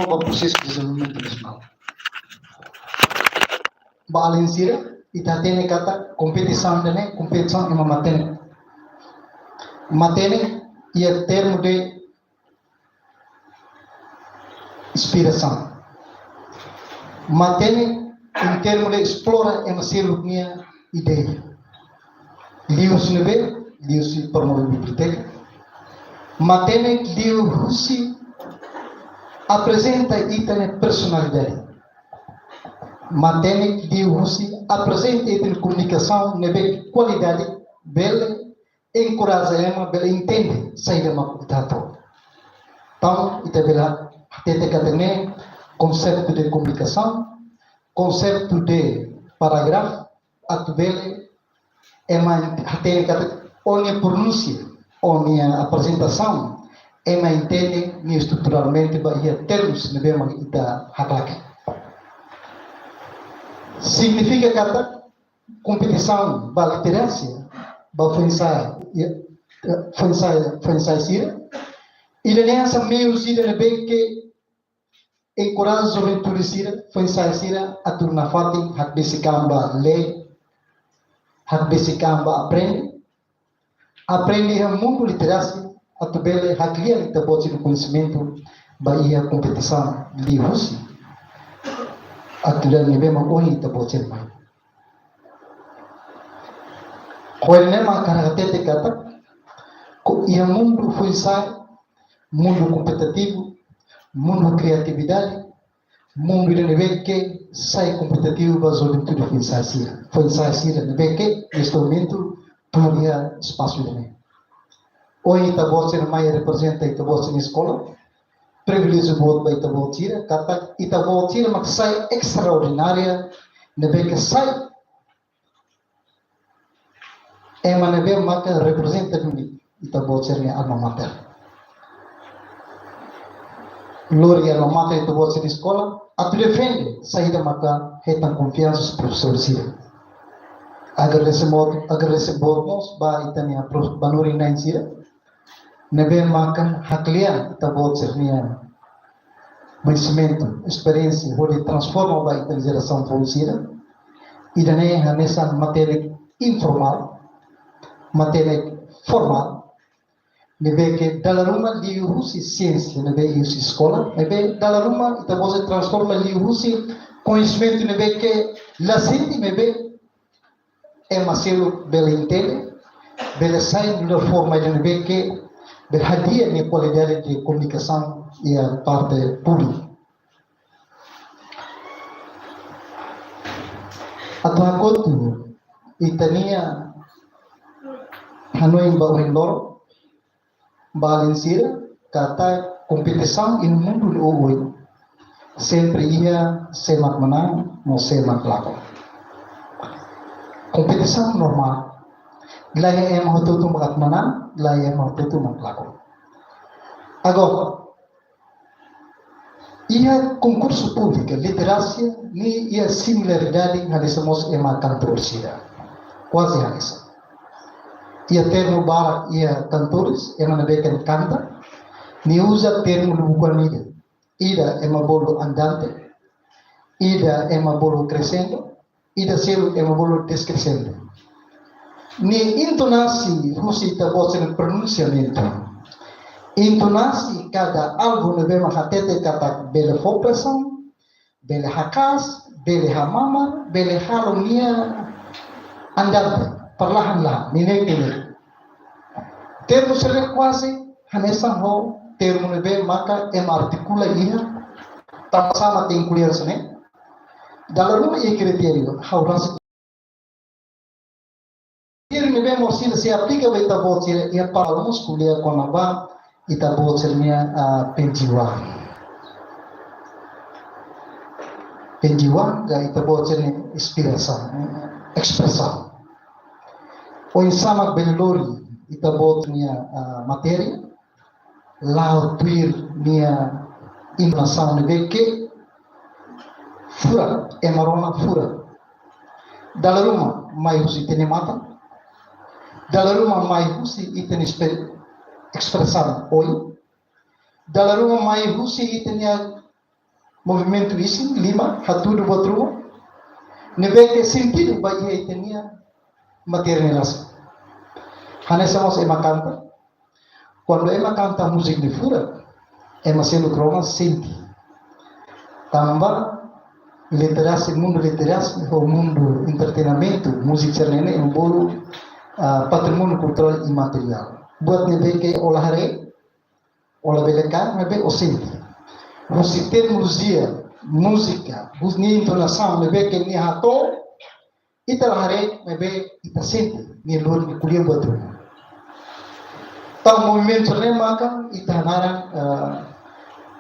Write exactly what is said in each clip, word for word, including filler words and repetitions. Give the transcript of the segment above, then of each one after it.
ba prosesu dezenvolvimentu nasionál. Ba alin sira, ita hatene katak kompetisaun ida-ne'e, kompetisaun ema matenek. Matenek iha termu de inspirasaun. Matenek iha termu de esplora ema seluk nia ideia. Liuhusi ne'ebé, liuhusi promove biblioteka. Matenek liuhusi aprezenta ita-nia personalidade. Matenek liuhusi aprezenta ita-nia komunikasaun ne'ebé kualidade, bele enkoraja ema bele entende saida mak ita hato'o. Entaun, ita bele hatete katak ne'e konseitu de komunikasaun, konseitu de parágrafu, atu bele ema hatene katak ó-nia pronúnsia, ó-nia aprezentasaun, ema entende nia estruturalmente ba iha termus ne'ebé mak ita haklaken. Signifika katak kompetisaun ba literasia, ba foin-sa'e, foin-sa'e, foin-sa'e sira. Ida-ne'e hanesan meiu sira ne'ebé ke enkoraja juventude sira, foin-sa'e sira, atu nafatin hakbesik an ba lee, hakbesik an ba aprende. Aprende iha mundu literasia, atu bele haklian ita-boot sira-nia koñesimentu ba iha kompetisaun liuhusi atividade ne'ebé mak ohin ita-boot sira mai. Ho ida-ne'e mak hakarak hatete katak, ko iha mundu foin-sa'e, mundu kompetitivu, mundu kriatividade, mundu ida ne'ebé ke sai kompetitivu ba juventude foin-sa'e sira. Foin-sa'e sira ne'ebé ke neste momentu tuur iha espasu ida-ne'e. Ohin ita-boot sira mai reprezenta ita-boot sira-nia eskola, priviléjiu boot ba ita-boot sira, katak ita-boot sira mak sai estraordinária, ne'ebé ke sai ema ne'ebé maka reprezenta duni ita-boot sira-nia alma mater. Lori alma mater ita-boot sira-nia eskola, atu defende saida maka hetan konfiansa profesór sira. Agradese boot, agradese boot mós ba ita-nia prof, ba lori-na'in sira ne'ebé maka haklian ita-boot sira-nia koñesimentu, esperiénsia, hodi transforma ba ita-nia jerasaun foun sira. Ida-ne'e hanesan matenek informál, matenek formál, ne'ebé ke dala ruma liuhusi siénsia ne'ebé iha husi eskola, ne'ebé dala ruma ita-boot sira transforma liuhusi koñesimentu ne'ebé ke la sente, ne'ebé ema seluk bele entende, bele sai nu'udar forma ida ne'ebé ke bele hadi'a nia kualidade de komunikasaun iha parte públiku. Atu hakotu ita-nia hanoin ba ohin loron, ba alin sira, katak kompetisaun iha mundu oioin sempre iha sé mak manán no sé mak lakon. Kompetisaun normál. La iha ema hotu-hotu mak manán, la iha ema hotu-hotu mak lakon. Agora, iha konkursu públiku, literasia, nia iha similaridade hanesan mós ema kantór sira. Kuaze hanesan. Iha termu barak iha kantores, ema ne'ebé ke kanta, nia uza termu lubuk oan ida. Ida ema bolu andante, ida ema bolu crescendo, ida seluk ema bolu descrescendo. Nia intonasi husi ita-boot sira-nia pronunsiamentu. Intonasi kada algu ne'ebé mak hatete katak bele fó presaun, bele haka'as, bele hamamar, bele halo nia andante, perlahan-lahan, neineik-neineik. Termu sira-ne'e kuaze hanesan ho termu ne'ebé maka ema artikula iha, tanba sá mak inkluye sira-ne'e. Dala ruma iha kritériu, ha'u rasa kritériu ne'ebé mós sira sei aplika ba ita-boot sira iha para alunos ko'alia kona-ba ita-boot sira-nia, ah, penjiwaan. Penjiwaan ka ita-boot sira-nia inspirasaun, eh, espresaun. Oinsá mak bele lori ita-boot nia, ah, matéria, la'o tuir nia intonasaun ne'ebé ke furak, ema rona furak. Dala ruma mai husi ita-nia matan, dala ruma mai husi ita-nia espe-, espresaun oin, dala ruma mai husi ita-nia movimentu isin, lima, hatudu buat ruma, ne'ebé ke sentidu ba iha ita-nia matéria nia rasaun. Hanesan mós ema kanta, kuandu ema kanta múzika nia furak, ema seluk rona sente. Tanba literasi, mundu literasi, ou mundu entretenimentu, múzika sira-ne'e ema bolu, ah, patrimóniu kulturál imateriál. Buat ne'ebé ke ó la haree, ó labele kaer, maibé ó sente. Husi terminolojia, múzika, husi nia entonasaun, ne'ebé ke nia hato'o, ita la haree, maibé ita sente, nia luan nia ko'alia buat ruma. Entaun, movimentu ne'e maka ita hanaran, eh,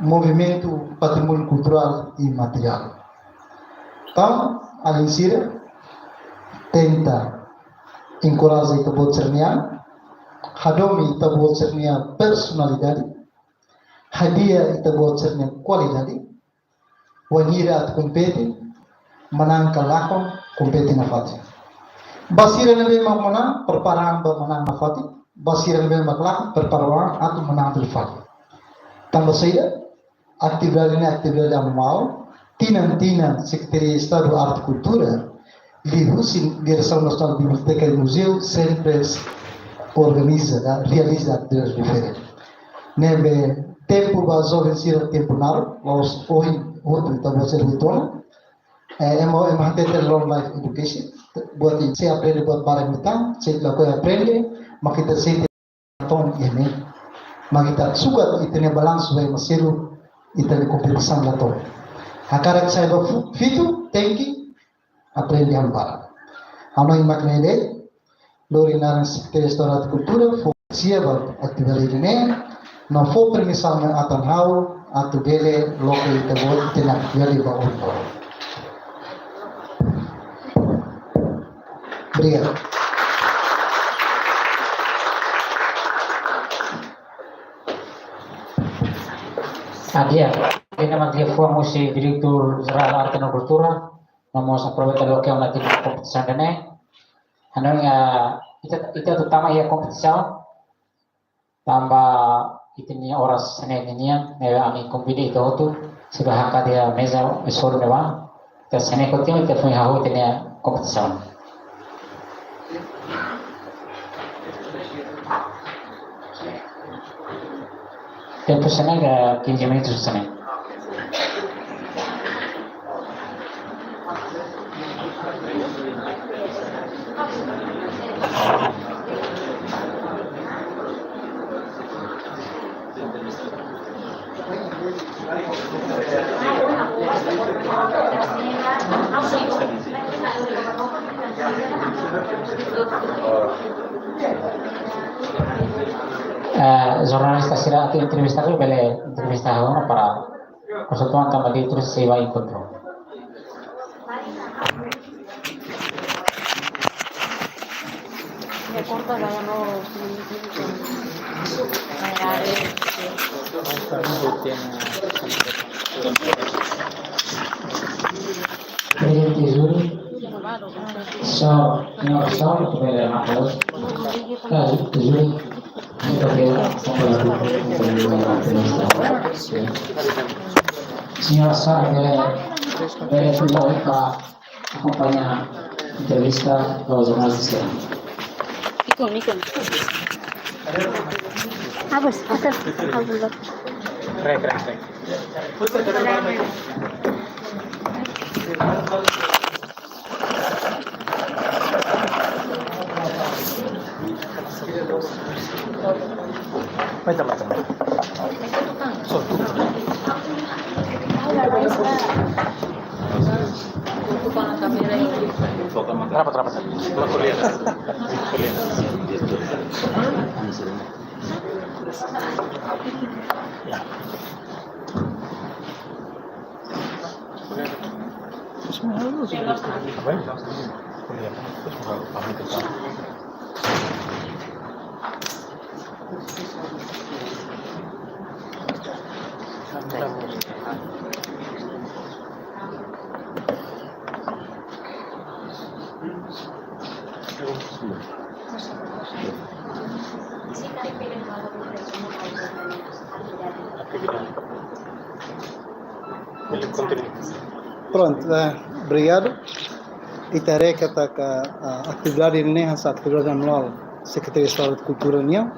movimentu patrimóniu kulturál imateriál. Entaun, alin sira, tenta enkoraja ita-boot sira-nia an, hadomi ita-boot sira-nia personalidade, hadi'a ita-boot sira-nia kualidade, wainhira atu kompete, manán ka lakon, kompete nafatin. Ba sira ne'ebé mak manán, prepara an ba manán nafatin. Ba sira ne'ebé mak lakon, prepara an atu manán nafatin. Tanba saida, atividade ne'e atividade anuál, tinan-tinan Sekretaria Estadu Arte Kultura, liuhusi Diresaun Nasionál Biblioteka i Muzeu, sempre organiza, ka, realiza atividade diferente. Ne'ebé tempu ba joven sira tempu naruk, la'ós ohin hotu ita-boot sira hotu ona. Eh, ema, ema hatete long life education. Buat ida, se aprende buat barak liután, se lakohi aprende, mak ita sente to'o iha ne'e. Mak ita sukat ita-nia balansu ba ema seluk, ita-nia kompetisaun la to'o. Hakarak sai ba fu-, fitu, tenke aprende halo barak. Ha'u hanoin mak ne'e de'it, lori naran Sekretaria Estadu Arte Kultura, fó siap ba atividade ne'e, no fó permisaun mai atan ha'u, atu bele loke ita-boot ita-nia atividade ba oin. Obrigadu. Adian, ida-ne'e mak liafuan husi Diretór Jerál Arte no Kultura, no mós aproveita loke ona tiha kompetisaun ida-ne'e. Hanoin, ah, ita, ita atu tama iha kompetisaun, tanba ita-nia oras hanesan ne'e nian, ne'e ami konvida ita hotu, se bá hakat iha meza, e soro ne'ebá, ita hanesan ne'e kontinua, ita foin hahú ita-nia kompetisaun. Tempu hanesan ne'e, quinze minutos hanesan ne'e. Eh, jornalista sira atu entrevista, bele entrevista ha'u ona para persatuan tanba di terus siwa enkontru. Prezidente júri, señór, señór, señór, bele maklum. Ka, júri, señór, señór, bele, bele tuda ka akompaña entrevista ho jornalista. Ikun, ikun. Abus, abus, abus. Rek, rek, rek. Mai, mai, mai. Rapat, rapat. Prontu, eh, obrigadu. Ita haree katak, ah, atividade ne'e hanesan atividade anuál Sekretaria Estadu Kultura nian.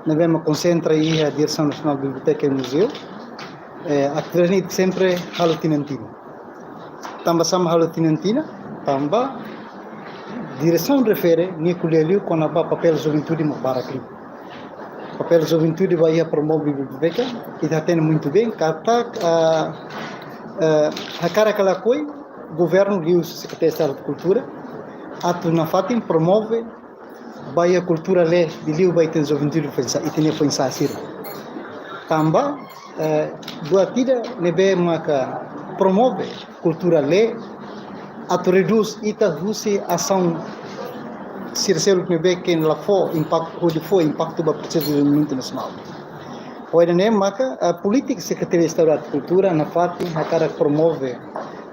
Ne'ebé mak konsentra iha Diresaun Nasionál Biblioteka i Muzeu. Eh, atividade ne'e sempre halo tinan-tinan. Tanba sá mak halo tinan-tinan, tanba diresaun refere nia ko'alia liu kona-ba papél juventude mak barak liu. Papél juventude ba iha promove biblioteka, ita hatene muitu bein, katak, ah, eh, hakarak ka lakohi, governu liuhusi Sekretaria Estadu Kultura, atu nafatin promove ba iha kultura lee, liuliu ba ita-nia juventude foin-sa'e, ita-nia foin-sa'e sira. Tanba, eh, buat ida ne'ebé maka promove kultura lee, atu redús ita husi asaun sira seluk ne'ebé ke la fó impaktu, hodi fó impaktu ba prosesu dezenvolvimentu nasionál. Ho ida-ne'e maka, eh, polítika Sekretaria Estadu Kultura nafatin hakarak promove,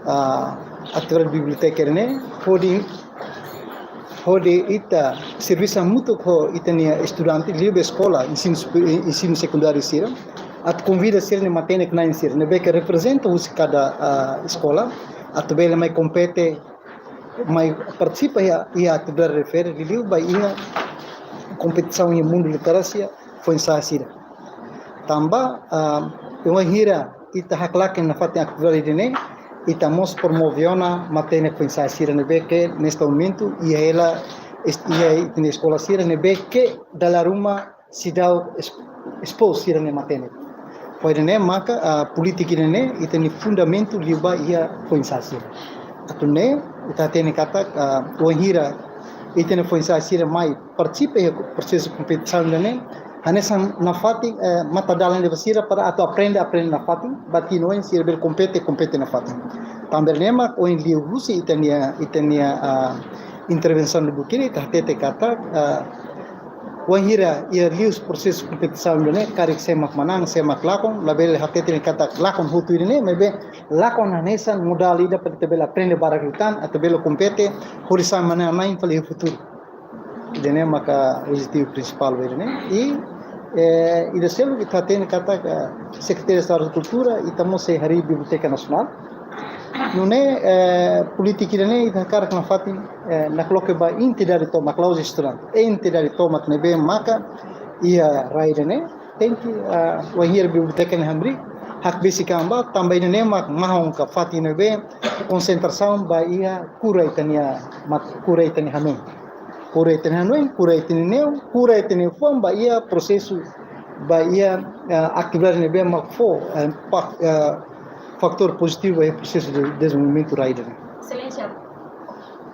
ah, atividade biblioteka ne'e, hodi, hodi ita servisu hamutuk ho ita-nia estudante, liuliu ba eskola, ensinu supe-, ensinu sekundáriu sira, atu konvida sira-nia matenek-na'in sira ne'ebé ke reprezenta husi kada, ah, eskola, atu bele mai kompete, mai partisipa iha, iha atividade refere, liuliu ba iha kompetisaun iha mundu literasia foin-sa'e sira. Tanba, ah, wainhira ita haklaken nafatin atividade ida-ne'e, ita mós promove ona matenek foin-sa'e sira ne'ebé ke neste momentu iha hela est-, iha ita-nia eskola sira ne'ebé ke dala ruma seidauk es-, espozu sira-nia matenek. Ho ida-ne'e maka, ah, polítika ida-ne'e ita-nia fundamentu liu ba iha foin-sa'e sira. Atu nune'e, ita hatene katak, ah, wainhira ita-nia foin-sa'e sira mai partisipa iha prosesu kompetisaun ida-ne'e, hanesan nafatin, eh, matadalan ida ba sira para atu aprende, aprende nafatin, ba tinan oin sira bele kompete, kompete nafatin. Tanba ne'e mak ohin liuhusi ita-nia, ita-nia, ah, intervensaun lubuk ida, ita hatete katak, ah, wainhira iha liuhusi prosesu kompetisaun ida-ne'e, karik sé mak manán, sé mak lakon, labele hatete katak lakon hotu ida-ne'e, maibé lakon hanesan modál ida para ita bele aprende barak liután, atu bele kompete, hodi sai manán-na'in fali iha futuru. Ida-ne'e maka objetivu prinsipál ba ida-ne'e. I, eh, ida seluk ita hatene katak, ah, Sekretaria Estadu Kultura, ita mós sei harii Biblioteka Nasionál. Nune'e, eh, polítika ida-ne'e ita hakarak nafatin, eh, nakloke ba entidade tomak, la'ós estudante. Entidade tomak ne'ebé maka iha rai ida-ne'e tenke, ah, wainhira biblioteka ne'e hamriik, hakbesik an ba, tanba ida-ne'e mak mahon ka fatin ne'ebé konsentrasaun ba iha kura ita-nia mat-, kura ita-nia hanoin. Kura ita-nia hanoin, kura ita-nia neon, kura ita-nia fuan ba iha prosesu, ba iha, ah, atividade ne'ebé mak fó, eh, pak-, eh, fatór pozitivu ba iha prosesu de dezenvolvimentu rai ida-ne'e. Exelénsia,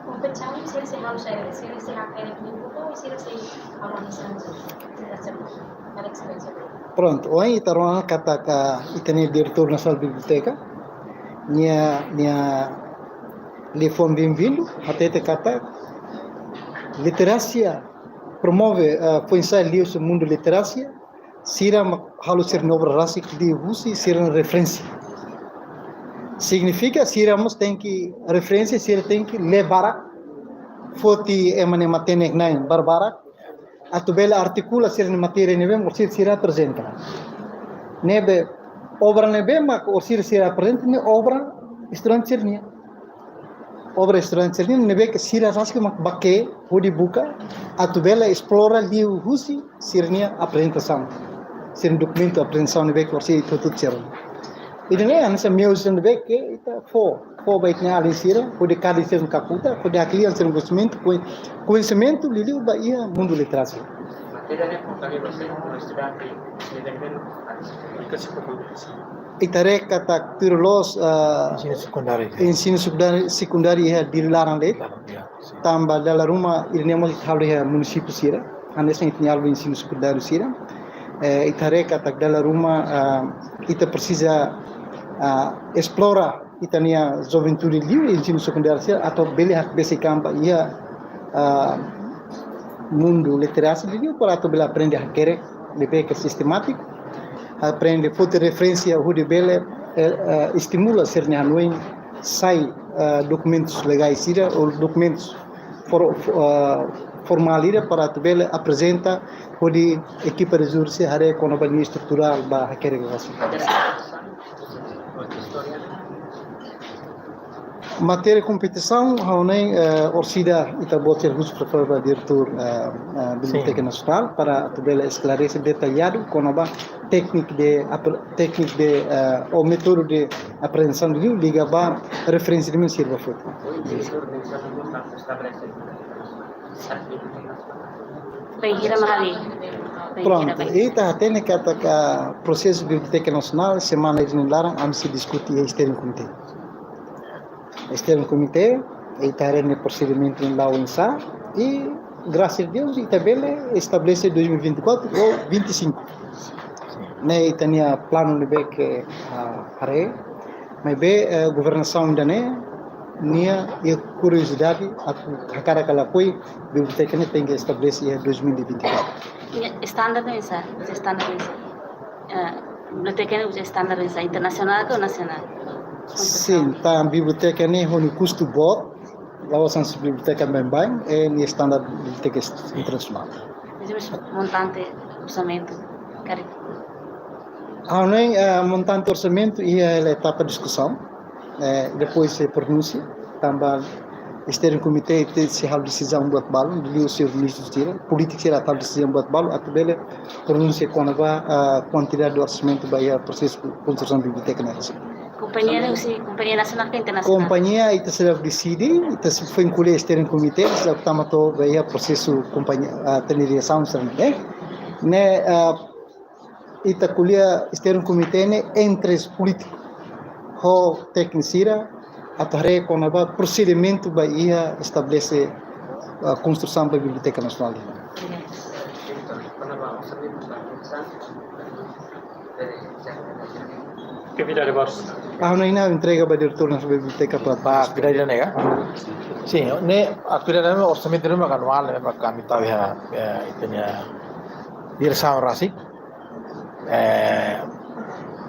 kompetisaun sira sei halo saida, sira sei hakerek nia buka, sira sei halo hanesan, sira sei hanesan. Prontu, ohin ita rona katak ita-nia Diretór Nasionál Biblioteka, nia, nia liafuan benvindu, hatete katak literasia promove, eh, foin-sa'e liuhusi mundu literasia, sira mak halo sira-nia obra rasik liuhusi sira-nia referénsia. Signifika sira mós tenke referénsia, sira tenke lee barak, foti ema nia matenek-na'in barbarak, atu bele artikula sira-nia matéria ne'ebé mak orsida sira aprezenta. Ne'ebé obra ne'ebé mak orsida sira aprezenta ne'e obra estudante sira-nian. Obra estudante sira-nian ne'ebé ke sira rasik mak bá ke'e hodi buka atu bele esplora liuhusi sira-nia aprezentasaun. Sira-nia dokumentu aprezentasaun ne'ebé ke orsida ita hotu-hotu sira. Ida-ne'e hanesan meiu sira ne'ebé ke ita fó, fó ba ita-nia alin sira, hodi kaer sira-nia kakutak, hodi haklian sira-nia koñesimentu, koñ-, koñesimentu liuliu ba iha mundu literasia. Matéria ne'e portaria ba sira no estudante, sira ne'ebé aplika sira-nia kompetisaun. Ita haree katak tuir loos, ah, ensinu sekundáriu. Ensinu sekundáriu, sekundáriu iha Dili laran de'it. Laran, ya, sin. Tanba dala ruma ida-ne'e mós ita halo iha munisípiu sira. Hanesan ita-nia alvu ensinu sekundáriu sira. Eh, ita haree katak dala ruma, ah, ita presiza, ah, esplora ita-nia juventude liu ensinu sekundáriu sira atu bele hakbesik an ba iha, ah, mundu literasia liu para atu bele aprende hakerek ne'ebé ke sistemátiku, aprende foti referénsia hodi bele, eh, eh, estimula sira-nia hanoin sai, eh, dokumentus legais sira ou dokumentus for-, fo-, eh, formál ida para atu bele aprezenta hodi ekipa de júri sira haree kona-ba nia estruturál ba hakerek rasik. Matéria kompetisaun, ha'u hanoin, eh, orsida ita-boot sira husu prepara ba diretór, eh, eh, Biblioteka Nasionál para atu bele esklarese detalladu kona-ba téknika de apre-, téknika de, eh, ou métodu de aprezasaun de livru liga ba referénsia de mensir ba foto. Bem, hira mahali. Prontu, ita hatene katak prosesu Biblioteka Nasionál, semana ida-ne'e laran, ami sei diskute iha Steering Committee. Steering Committee, ita haree nia prosedimentu la'o oinsá, i grasas a Deus, ita bele estabelese dois mil e vinte e quatro ou vinte e cinco. Ne'e ita-nia planu ne'ebé ke, ah, haree, maibé, eh, governasaun ida-ne'e, nia iha kuriozidade atu hakarak ka lakohi, biblioteka ne'e tenke estabelese iha dois mil e vinte e quatro. Nia standar ne'e oinsá, standar ne'e oinsá. Eh, biblioteka ne'e uza standar oinsá, internasionál ka nasionál? Sin, tan biblioteka ne'e ho nia kustu boot, la'ós hanesan biblioteka baibain, i nia standar biblioteka internasionál. Mas montante, orsamentu, karik? Ha'u hanoin, eh, montante orsamentu iha hela etapa diskusaun, eh, depois sei pronunsia, tanba Steering Committee ita sei halo desizaun buat balun, liuliu señór ministru sira, polítiku sira atu halo desizaun buat balun, atu bele pronunsia kona-ba, ah, kuantidade de orsamentu ba iha prosesu konstrusaun biblioteka ne'e. Kompañia ne'e husi kompañia nasionál ka internasionál? Kompañia ita sei deside, ita sei foin ko'alia Steering Committee, sei tama to'o ba iha prosesu kompañia, ah, tenke diresaun sira-ne'e. Ne'e, ah, ita ko'alia Steering Committee ne'e entre polítiku ho tékniku sira atu haree kona-ba prosedimentu ba iha estabelese, ah, konstrusaun ba Biblioteka Nasionál. Aktividade baru. Ah, ha'u hanoin ita entrega ba diretór Nasionál Biblioteka para... Ba aktividade ne'e ka? Sin, ne'e aktividade ne'e orsamentu ne'e mak anuál, ne'e mak ami tau iha, eh, ita-nia diresaun rasik. Eh,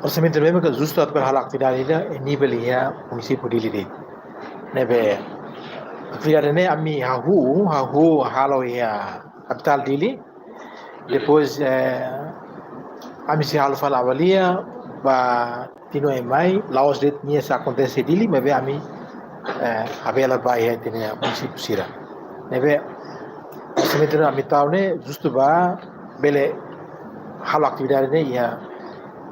orsamentu ne'e mak justu atu halo aktividade ida iha nivel iha munisípiu Dili de'it. Ne'ebé aktividade ne'e ami hahú, hahú halo iha kapitál Dili. Depois, eh, ami sei halo fali avalia ba tinan oin mai, la'ós de'it nia sei akontese Dili, maibé ami, eh, apela ba iha ita-nia munisípiu sira. Ne'ebé orsamentu ami tau ne'e justu ba bele halo aktividade ne'e iha,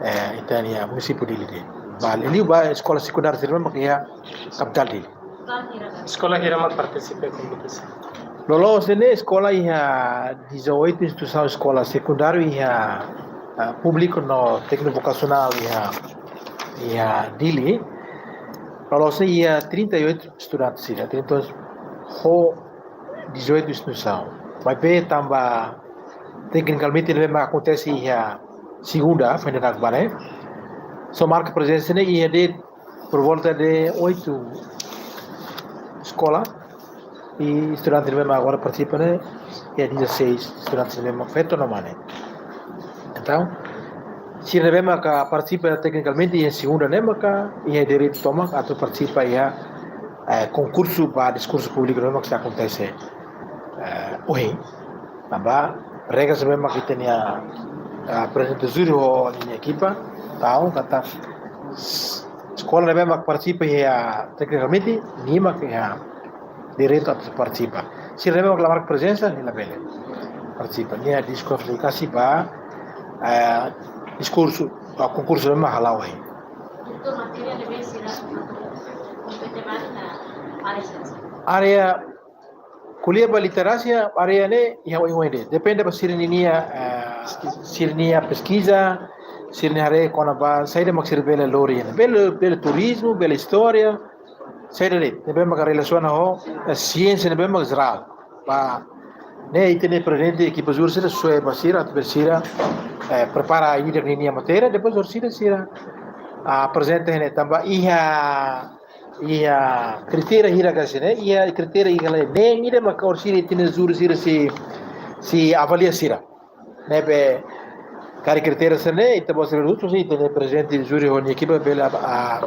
eh, ita-nia munisípiu Dili de'it. Ba, liuliu ba eskola sekundáriu sira mak iha kapitál Dili. Eskola hira mak partisipa kompetisaun? Loloos ne'e eskola iha dezoito instituisaun eskola sekundáriu iha, ah, públiku no tékniku vokasionál iha, iha Dili. Loloos ne'e iha trinta e oito estudante sira, trinta e oito ho dezoito instituisaun. Maibé tanba teknikalmente ne'e mak akontese iha segunda, foin dadauk ba ne'e. Só marka prezensa ne'e iha de'it por volta de oito eskola, i estudante ne'ebé mak agora partisipa ne'e iha dezasseis estudante ne'ebé mak feto no mane. Entaun, sira ne'ebé mak partisipa teknikalmente iha segunda ne'e mak iha direitu tomak atu partisipa iha, eh, konkursu ba diskursu públiku ne'ebé mak sei akontese, eh, ohin. Tanba regras ne'ebé mak ita-nia, ah, prezidente júri ho nia ekipa tau katak s-, eskola ne'ebé mak partisipa iha teknikalmente, nia mak iha direitu atu partisipa. Sira ne'ebé mak la marka prezensa, nia labele partisipa. Nia diskualifika ba, eh, diskursu, ba konkursu ne'ebé mak hala'o ohin. Doutór, matéria ne'ebé sira kompete ba iha área sira? Área ko'alia ba literasia, área ne'e iha oioin de'it. Depende ba sira-ninia, eh, sira-nia peskiza, sira-nia haree kona-ba saida mak sira bele lori. Bele, bele turizmu, bele istória, saida de'it. Ne'ebé mak relasiona ho, eh, siénsia ne'ebé mak jerál. Ba ne'e ita-nia prezidente ekipa júri sira soe ba sira, atu bele sira, eh, prepara ida ninia matéria, depois orsida sira, ah, aprezenta ne'e tanba iha iha kritéria hira ka sira ne'e, iha kritéria hira ne'e, ne'e ida maka orsida ita-nia júri sira sei, sei avalia sira. Ne'ebé karik kritéria sira ne'e, ita-boot sira husu, sei ita-nia prezidente júri ho nia ekipa bele, ah,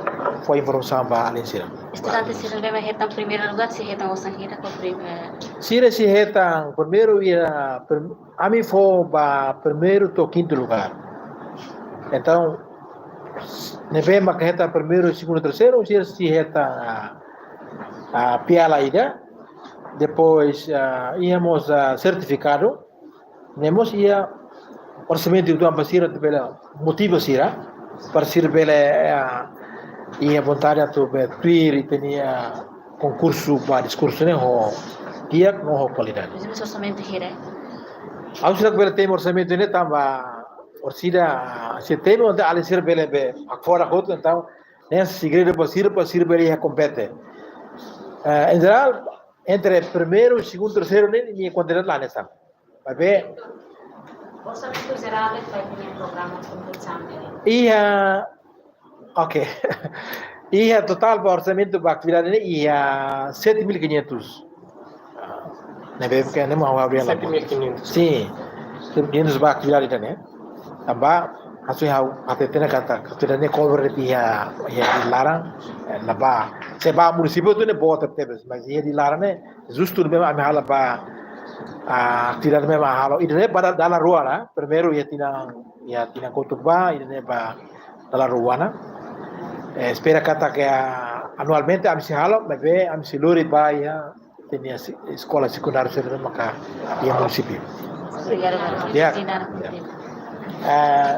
fó informasaun ba alin sira. Estudante sira ne'ebé mak hetan primeira lugár, sei hetan osan hira ka primeira? Sira sei hetan primeiru iha, prim-, ami fó ba primeiru to'o kintu lugár. Entaun, Ne'ebé maka hetan primeiru, segundu, terseiru, sira sei hetan, ah, piala ida. Depois, ah, iha mós, ah, sertifikadu. Ne'e mós iha orsamentu uitoan ba sira atu bele motiva sira, para sira bele, ah, iha vontade atu bele tuir ita-nia konkursu ba diskursu ne'e ho di'ak no ho kualidade. Mas orsamentu hira? Ha'u seidauk bele temi orsamentu ne'e tanba orsida, se temi, entaun alin sira bele be hakfodak hotu, entaun ne'e segredu ba sira, para sira bele iha kompete. Eh, em geral, entre primeiru, segundu, terseiru ne'e, nia kuantidade la hanesan. Maibé orsamentu jerál ba ita-nia programa kompetisaun ne'e? Iha, ok. Iha totál ba orsamentu ba atividade ne'e iha sete mil e quinhentos. Ah, ne'ebé ke ne'e mau abri la. Sete mil e quinhentos. Sin. Sete mil e quinhentos ba atividade ne'e. Tanba, hanesan ha'u hateten katak, atividade ne'e cover iha, iha Dili laran, eh, ne'ebá. Se ba munisípiu hotu ne'e boot tebes, mas iha Dili laran ne'e, justu ne'ebé ami halo ba, ah, atividade ne'ebé ami halo. Ida-ne'e ba da-, dala rua ona, primeiru iha tinan, iha tinan kotuk ba, ida-ne'e ba dala rua ona. Eh, espera katak, ah, anualmente ami sei halo, maibé ami sei lori ba iha ita-nia si-, eskola sekundáriu sira maka iha munisípiu. Obrigada, Marcos. Ya. Di'ak. Ya. Eh,